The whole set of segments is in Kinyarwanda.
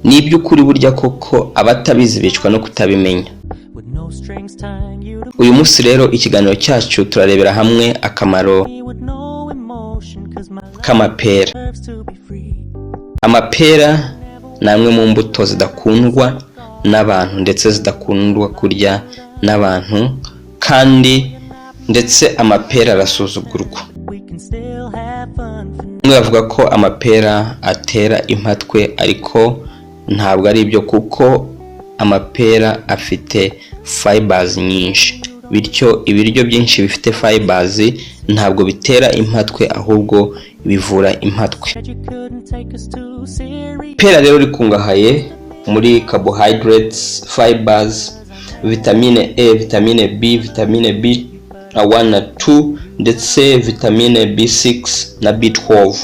Ni iby'ukuri, burya koko abatabizi bicwa no kutabimenya. With no strings tying you to Uyu munsi rero, ikiganiro cyacu turarebera hamwe akamaro me with no emotion, 'cause my life k'amapera. deserves to be free. Amapera ni amwe mu mbuto zidakundwa n'abantu, ndetse zidakundwa kurya n'abantu, kandi ndetse amapera arasuzugurwa. We can still have fun for Bamwe bavuga ko amapera atera impatwe, ariko ntabwo ari ibyo, kuko amapera afite fibers nyinshi. Bityo ibiryo byinshi bifite fibers ntabwo bitera impatwe, ahubwo bivura impatwe. Said you couldn't take us too serious. Ipera rero rikungahaye muri carbohydrates, fibers, vitamine A, vitamine B, vitamine B1 na 2, ndetse vitamine B6 na B12.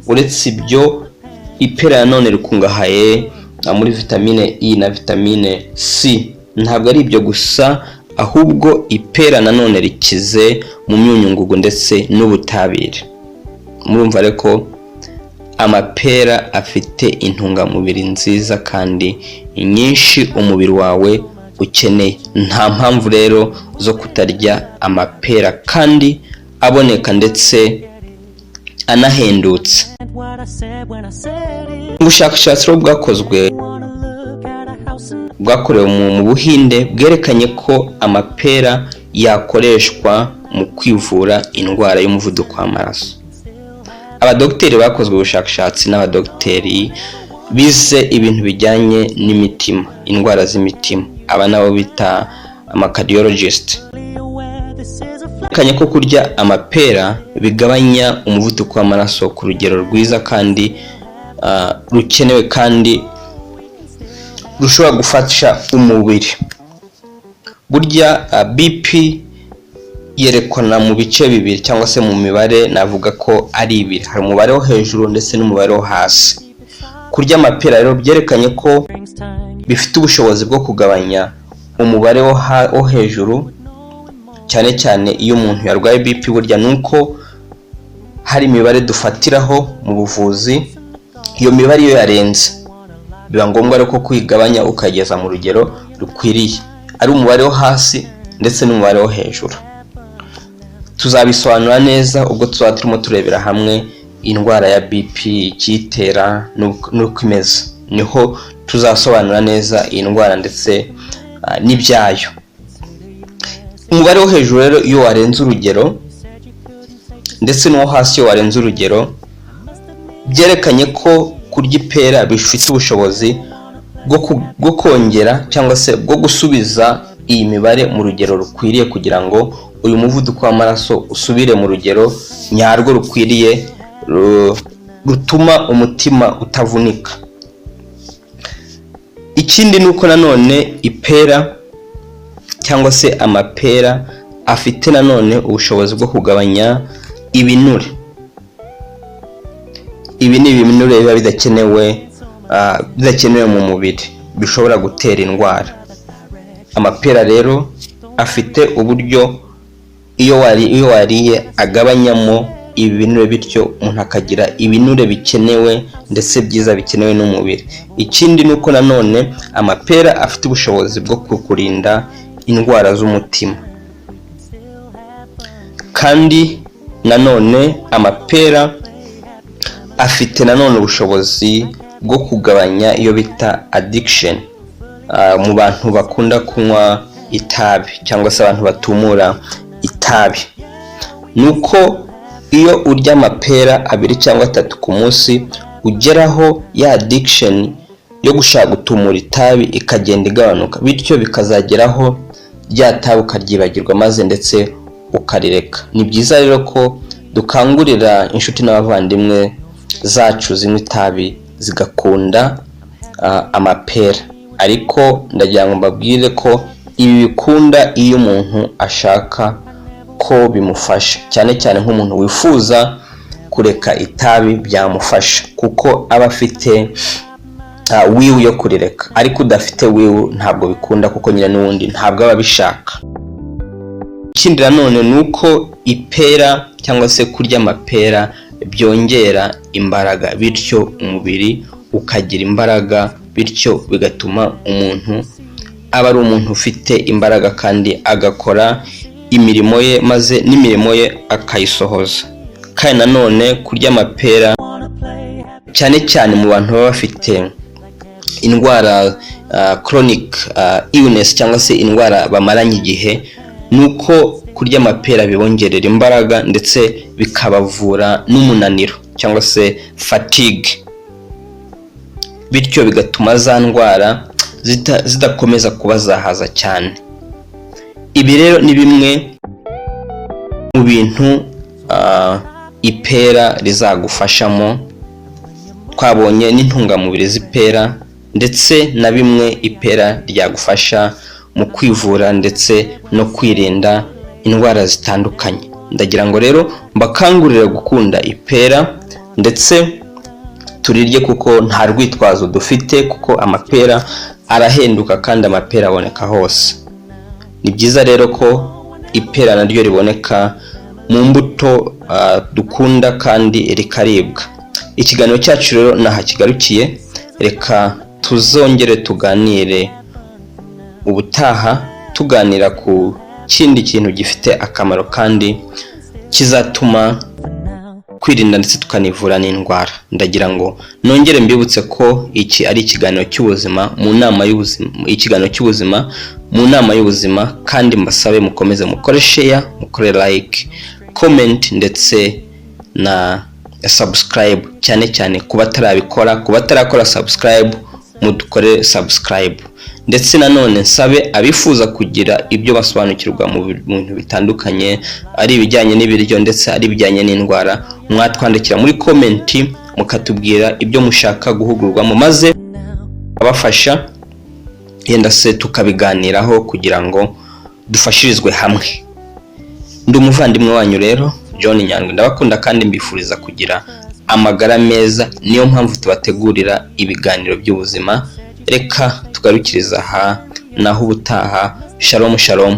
Uretse ibyo, ipera nanone rikungahaye muri vitamine E na vitamine C. Ntabwo ari ibyo gusa, ahubwo ipera nanone rikize mu myunyungugu ndetse n'ubutabire. Murumva rero ko amapera afite intungamubiri nziza kandi nyinshi umubiri wawe ukeneye. Nta mpamvu rero zo kutarya amapera kandi aboneka ndetse anahendutse. And what I said when I said it. Ubushakashatsi rero bwakozwe, Wanna look at a house and bwakorewe mu Buhinde, bwerekanye ko amapera yakoreshwa mu kwivura indwara y'umuvuduko w'amaraso. Abadogiteri bakozwe ubushakashatsi n'abadogiteri bize ibintu bijyanye n'imitima, indwara z'imitima, aba nabo bita amacardiologist, aware this is a flat berekanye ko kurya amapera bigabanya umuvuduko w'amaraso ku rugero rwiza kandi rukenewe, kandi rushobora gufasha umubiri. Burya BP yerekana mu bice bibiri, cyangwa se mu mibare navuga ko ari ibiri: hari umubare wo hejuru ndetse n'umubare wo hasi. Kurya amapera rero byerekanye ko strings tying you bifite ubushobozi bwo kugabanya umubare wo hejuru, cyane cyane iyo umuntu yarwaye BP. Burya ni uko hari imibare dufatiraho mu buvuzi. Iyo mibare iyo yarenze, biba ngombwa rero ko kuyigabanya ukageza mu rugero rukwiriye, ari umubare wo hasi ndetse n'umubare wo hejuru. Tuzabisobanura neza ubwo tuzaba turimo turebera hamwe indwara ya BP, icyitera n'uko imeze. Niho tuzasobanura neza iyi ndwara ndetse n'ibyayo. Umubare wo hejuru rero iyo warenze urugero, ndetse n'uwo hasi iyo warenze urugero, byerekanye ko kurya ipera bifite ubushobozi bwo kongera cyangwa se bwo gusubiza iyi mibare mu rugero rukwiriye, kugira ngo uyu muvuduko w'amaraso usubire mu rugero nyarwo rukwiriye, rutuma umutima utavunika. Ikindi ni uko nanone ipera cyangwa se amapera afite nanone ubushobozi bwo kugabanya ibinure. Ibi ni ibinure biba bidakenewe mu mubiri, bishobora gutera indwara. Amapera rero afite uburyo iyo wariye agabanyamo ibinure, bityo umuntu akagira ibinure bikenewe ndetse byiza bikenewe n'umubiri. Ikindi ni uko nanone amapera afite ubushobozi bwo kukurinda indwara z'umutima. Kandi nanone amapera afite nanone ubushobozi bwo kugabanya iyo bita addiction mu bantu bakunda kunywa itabi cyangwa se abantu batumura itabi. Ni uko iyo urya amapera abiri cyangwa atatu ku munsi, ugeraho ya addiction yo gushaka gutumura itabi ikagenda igabanuka, bityo bikazageraho rya tabi ukaryibagirwa maze ndetse ukarireka. Ni byiza rero ko dukangurira inshuti n'abavandimwe zacu zinywa itabi zigakunda amapera. Ariko ndagira ngo mbabwire ko ibi bikunda iyo umuntu ashaka ko bimufasha, cyane cyane nk'umuntu wifuza kureka itabi byamufasha, kuko aba afite will yo kurireka. Ariko udafite will ntabwo bikunda, kuko nyine n'ubundi ntabwo aba abishaka. Ikindi nanone ni uko ipera cyangwa se kurya amapera byongera imbaraga, bityo umubiri ukagira imbaraga. Bityo bigatuma umuntu aba ari umuntu ufite imbaraga kandi agakora imirimo ye, maze n'imirimo ye akayisohoza. Kandi nanone kurya amapera, wanna play happy cyane cyane mu bantu baba bafite indwara chronic illness cyangwa se indwara bamaranye igihe, ni uko kurya amapera bibongerera imbaraga ndetse bikabavura n'umunaniro cyangwa se fatigue, bityo bigatuma za ndwara zidakomeza kubazahaza cyane. Ibi rero ni bimwe mu bintu ipera rizagufashamo. Twabonye n'intungamubiri z'ipera ndetse na bimwe ipera ryagufasha mu kwivura ndetse no kwirinda indwara zitandukanye. Ndagira ngo rero mbakangurire gukunda ipera ndetse turirye, kuko nta rwitwazo dufite, kuko amapera arahenduka kandi amapera aboneka hose. Ni byiza rero ko ipera naryo riboneka mu mbuto dukunda kandi rikaribwa. Ikiganiro cyacu rero naha kigarukiye. Reka tuzongere tuganire ubutaha, tuganira ku kindi kintu gifite akamaro kandi kizatuma for now. kwirinda ndetse tukanivura n'indwara. Ndagira ngo nongere mbibutse ko iki ari ikiganiro cy'ubuzima mu nama y'ubuzima, ikiganiro cy'ubuzima mu nama y'ubuzima, kandi mbasabe mukomeze mukore share, mukore like, comment ndetse na subscribe, cyane cyane ku batarabikora. Ku batarakora subscribe, mudukore subscribe. Ndetse nanone nsabe abifuza kugira ibyo basobanukirwa mu bintu bitandukanye, ari ibijyanye n'ibiryo ndetse ari ibijyanye n'indwara, mwatwandikira muri comment mukatubwira ibyo mushaka guhugurwamo, maze abafasha yenda se tukabiganiraho kugira ngo dufashirizwe hamwe. Ndi umuvandimwe wanyu rero John Nyandwi. Ndabakunda kandi mbifuriza kugira amagara meza. Niyo mpamvu tubategurira ibiganiro by'ubuzima. Reka tugarukiriza aha, naho ubutaha. Shalom shalom.